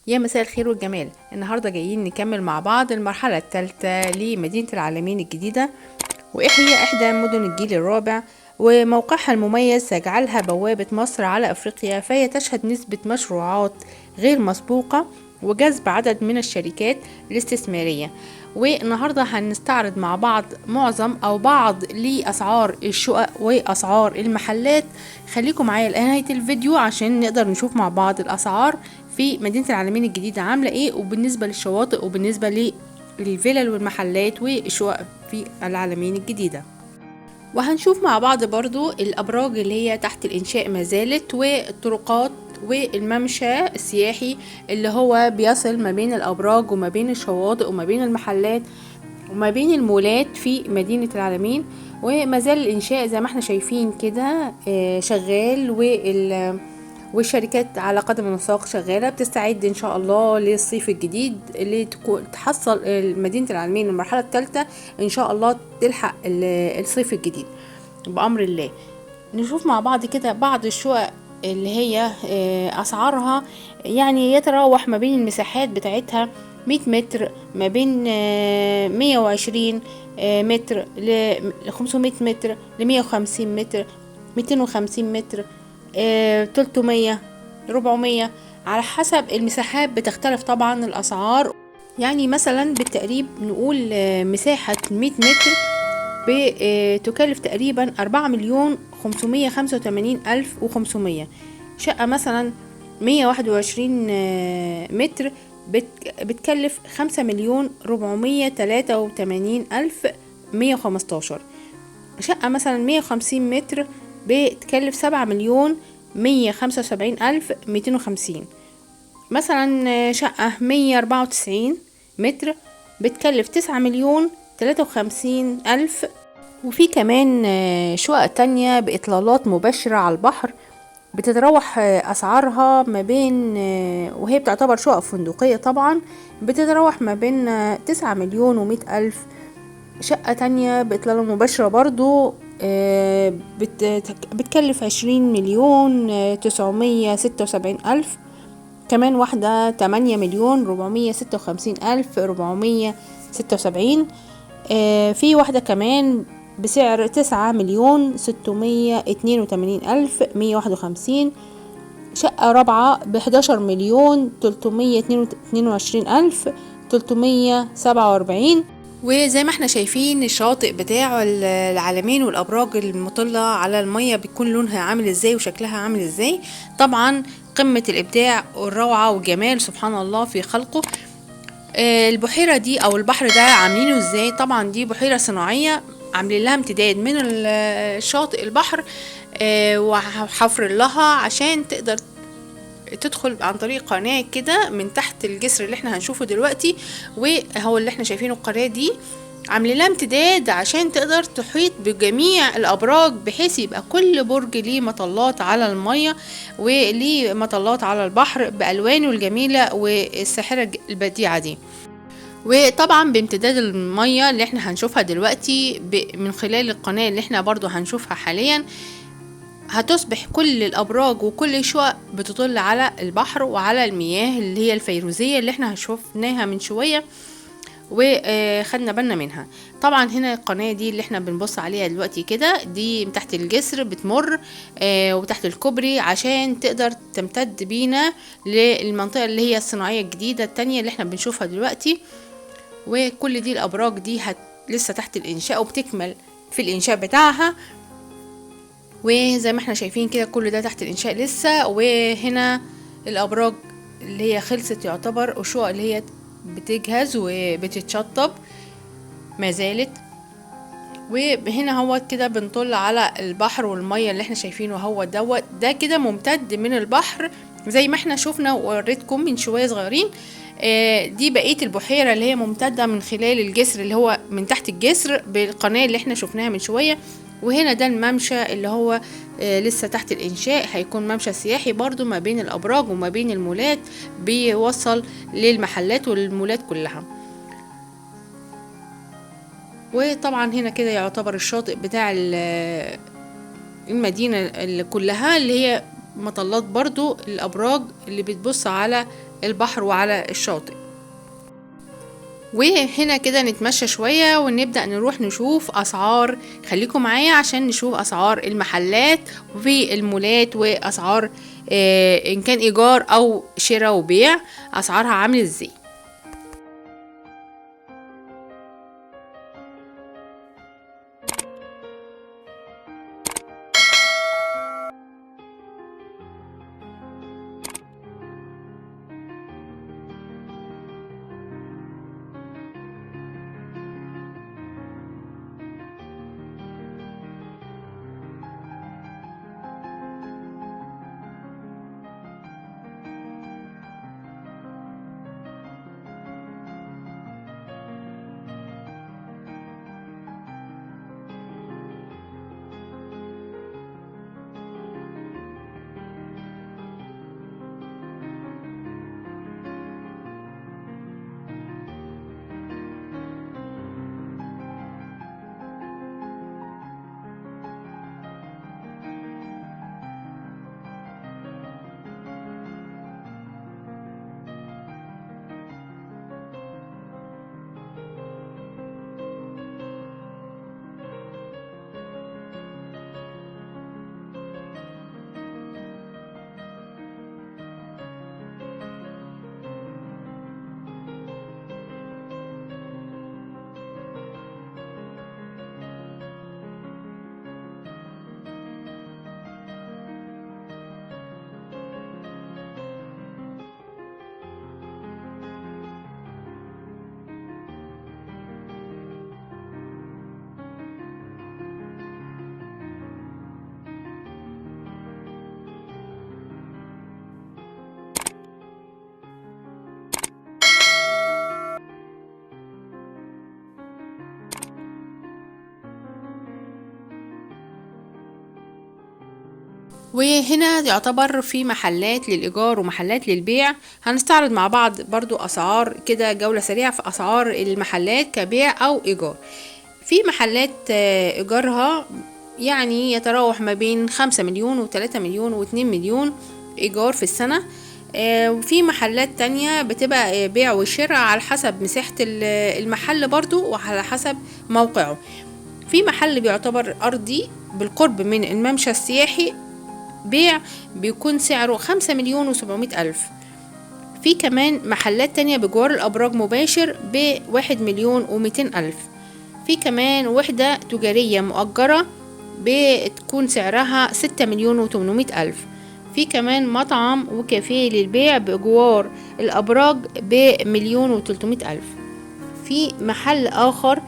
يا مساء الخير والجمال. النهارده جايين نكمل مع بعض المرحلة الثالثة لمدينة العلمين الجديدة، وهي إحدى مدن الجيل الرابع، وموقعها المميز سيجعلها بوابة مصر على أفريقيا، فهي تشهد نسبة مشروعات غير مسبوقة وجذب عدد من الشركات الاستثمارية. والنهاردة هنستعرض مع بعض معظم أو بعض لأسعار الشقق وأسعار المحلات. خليكم معايا لنهاية الفيديو عشان نقدر نشوف مع بعض الأسعار في مدينة العلمين الجديدة عاملة ايه، وبالنسبة للشواطئ وبالنسبة للفلل والمحلات والشقق في العلمين الجديدة. وهنشوف مع بعض برضو الأبراج اللي هي تحت الإنشاء ما زالت، والطرقات والممشى السياحي اللي هو بيصل ما بين الأبراج وما بين الشواطئ وما بين المحلات وما بين المولات في مدينة العلمين. وما زال الإنشاء زي ما احنا شايفين كده شغال، والشركات على قدم وساق شغالة بتستعد إن شاء الله للصيف الجديد اللي تحصل مدينة العلمين المرحلة الثالثة إن شاء الله تلحق الصيف الجديد بأمر الله. نشوف مع بعض كده بعض الشقق اللي هي أسعارها يعني يتراوح ما بين المساحات بتاعتها 100 متر، ما بين 120 متر ل 500 متر ل 150 متر، 250 متر، 300، 400، على حسب المساحات بتختلف طبعا الأسعار. يعني مثلا بالتقريب نقول مساحة 100 متر بتكلف تقريبا 4,585,500. شقة مثلا 121 متر بتكلف 5,483,115. شقة مثلا 150 متر بتكلف 7,175,250. مثلا شقة 194 متر بتكلف 9,053,000. وفي كمان شقق تانية بإطلالات مباشرة على البحر بتتراوح أسعارها ما بين، وهي بتعتبر شقق فندقية طبعا، بتتراوح ما بين 9,100,000. شقة تانية بإطلالة مباشرة برضو بتكلف 20,976,000. كمان واحدة 8,456,476. في واحدة كمان بسعر 9,682,151. شقة رابعة ب11,322,347. وزي ما احنا شايفين الشاطئ بتاع العلمين والأبراج المطلة على المية بيكون لونها عامل ازاي وشكلها عامل ازاي، طبعا قمة الإبداع والروعة والجمال سبحان الله في خلقه. البحيرة دي أو البحر ده عاملينه ازاي؟ طبعا دي بحيرة صناعية عاملين لها امتداد من الشاطئ البحر، وحفر لها عشان تقدر تدخل عن طريق قناة كده من تحت الجسر اللي احنا هنشوفه دلوقتي، وهو اللي احنا شايفينه القناة دي عاملين لها امتداد عشان تقدر تحيط بجميع الأبراج، بحيث يبقى كل برج ليه مطلات على المية وليه مطلات على البحر بألوانه الجميلة والساحرة البديعة دي. وطبعا بامتداد المية اللي احنا هنشوفها دلوقتي من خلال القناة اللي احنا برضو هنشوفها حاليا، هتصبح كل الأبراج وكل الشقق بتطل على البحر وعلى المياه اللي هي الفيروزية اللي احنا شفناها من شوية وخدنا بالنا منها. طبعا هنا القناة دي اللي احنا بنبص عليها دلوقتي كده، دي من تحت الجسر بتمر وتحت الكوبري عشان تقدر تمتد بينا للمنطقة اللي هي الصناعية الجديدة التانية اللي احنا بنشوفها دلوقتي. وكل دي الأبراج دي لسه تحت الإنشاء وبتكمل في الإنشاء بتاعها، وزي ما احنا شايفين كده كل ده تحت الإنشاء لسه. وهنا الأبراج اللي هي خلصت يعتبر، والشقق اللي هي بتجهز وبتتشطب ما زالت. وهنا هو كده بنطل على البحر والمية اللي احنا شايفينه هو دوت ده كده ممتد من البحر زي ما احنا شفنا ووريتكم من شوية صغيرين. دي بقية البحيرة اللي هي ممتدة من خلال الجسر اللي هو من تحت الجسر بالقناة اللي احنا شفناها من شوية. وهنا ده الممشى اللي هو لسه تحت الإنشاء، هيكون ممشى سياحي برضو ما بين الأبراج وما بين المولات، بيوصل للمحلات والمولات كلها. وطبعا هنا كده يعتبر الشاطئ بتاع المدينة اللي كلها اللي هي مطلات برضو الأبراج اللي بتبص على البحر وعلى الشاطئ. وهنا كده نتمشى شوية ونبدأ نروح نشوف أسعار. خليكم معايا عشان نشوف أسعار المحلات والمولات وأسعار إن كان إيجار أو شراء وبيع أسعارها عامل إزاي. وهنا يعتبر في محلات للإيجار ومحلات للبيع. هنستعرض مع بعض برضو أسعار كده، جولة سريعة في أسعار المحلات كبيع أو إيجار. في محلات إيجارها يعني يتراوح ما بين 5 مليون و3 مليون و2 مليون إيجار في السنة. وفي محلات تانية بتبقى بيع وشراء على حسب مساحة المحل برضو وعلى حسب موقعه. في محل بيعتبر أرضي بالقرب من الممشى السياحي بيع بيكون سعره 5,700,000. في كمان محلات تانية بجوار الأبراج مباشر ب1,200,000. في كمان وحدة تجارية مؤجرة بتكون سعرها 6,800,000. في كمان مطعم وكافيه للبيع بجوار الأبراج ب1,300,000. في محل آخر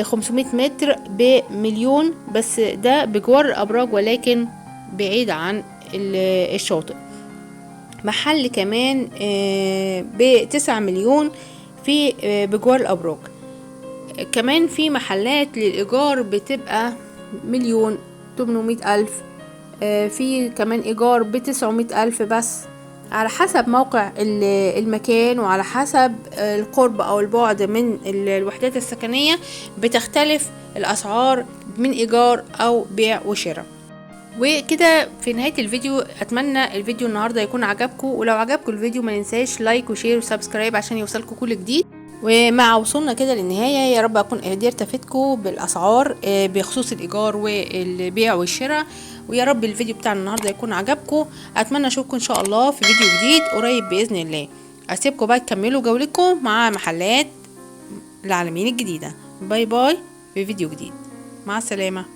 500 متر ب1,000,000، بس ده بجوار الأبراج ولكن بعيد عن الشاطئ. محل كمان ب9 مليون في بجوار الأبراج. كمان في محلات للإيجار بتبقى 1,800,000، في كمان إيجار ب900,000 بس، على حسب موقع المكان وعلى حسب القرب أو البعد من الوحدات السكنية بتختلف الأسعار من إيجار أو بيع وشراء. وكده في نهاية الفيديو، أتمنى الفيديو النهاردة يكون عجبكم، ولو عجبكم الفيديو ما ننساش like و share و subscribe عشان يوصلكم كل جديد. ومع وصولنا كده للنهاية، يا رب أكون قدرت أفيدكم بالأسعار بخصوص الإيجار والبيع والشراء، ويا رب الفيديو بتاع النهاردة يكون عجبكم. أتمنى أشوفكم إن شاء الله في فيديو جديد قريب بإذن الله. أسيبكم بقى تكملوا جولتكم مع محلات العالمين الجديدة. bye bye في فيديو جديد، مع السلامة.